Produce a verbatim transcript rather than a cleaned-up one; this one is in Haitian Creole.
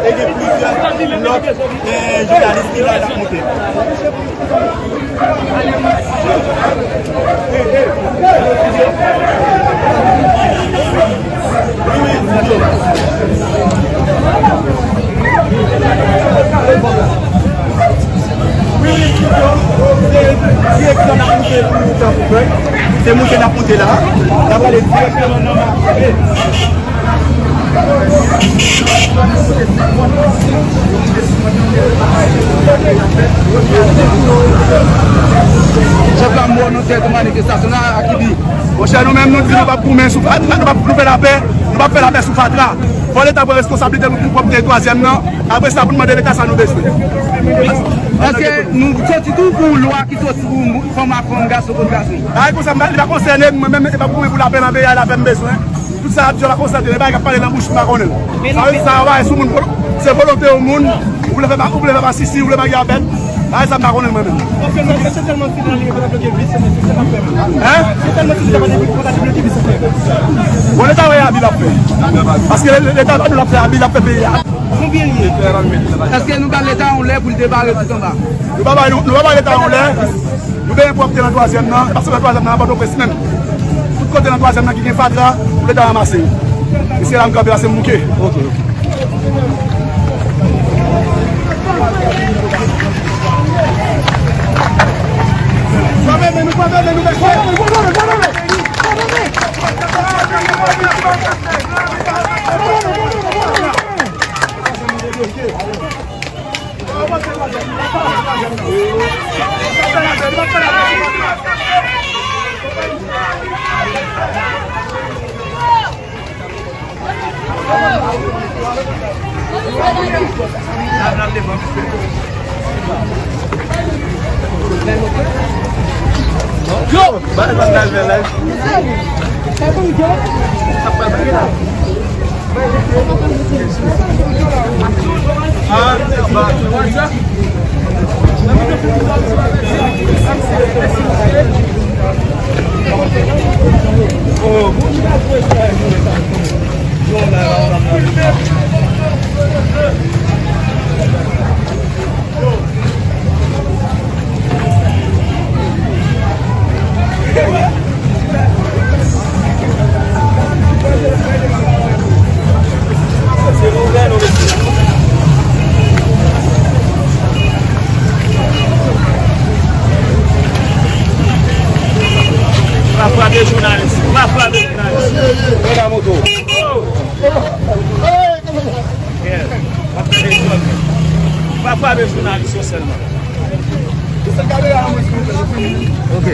E gen plizyè lòt, eh, jounalis ki la, l ap monte. Wi, wi, se direksyon n ap monte pou Kanfou Frè. Se monte n ap monte la. N ap ale direksyon nan Mache. Chèf la, mò nan tèt manifestasyon la, Akibi. Monchè, nou menm, nou di nou p ap goumen sou fatra, nou p ap, nou fè lapè, nou p ap fè lapè sou fatra. Fò Leta pran responsablite nou pou pwòpte twazyèm nan. Apre sa, pou n mande Leta sa nou bezwen. Èske nou soti tou pou lwa ki soti pou fanm ak fanm, gason kont gason? Bagay konsa, li pa konsène m, mwen menm, e pa pou mwen pou lapè nan peyi a, lapè m bezwen. Tout sa y ap di yo pa konsène, e bagay k ap pale nan bouch, m pa konnen l. Sa vle di sa yo bay sou moun, se volonte yon moun, ou vle fè, ou vle fè masisi, ou vle bagay a bèt. Bagay sa m pa konnen l mwen menm. Se sèlman si Leta pa te bloke bis, se sèlman si Leta pa te bloke bis. Bon, Leta wè abi l ap fè. Paske Leta pa nou l ap fè abi, l ap fè peyi a. Konbyen l ye? Èske nou ba Leta yon lè pou l debare tout anba? Nou pa bay, nou, nou pa bay Leta yon lè. Nou bezwen pwòpte nan twazyèm nan, paske nan twazyèm nan, nan Pòtoprens menm. Tout kote nan twazyèm nan ki gen fatra, pou Leta ranmase yo. E se la m kanpe la, se m bouke. Ok, ok. Yo! Pa frape jounalis. Pa frape jounalis. Mwen la moto. Yeah. Pa frape jounalis yo sèlman. Ok.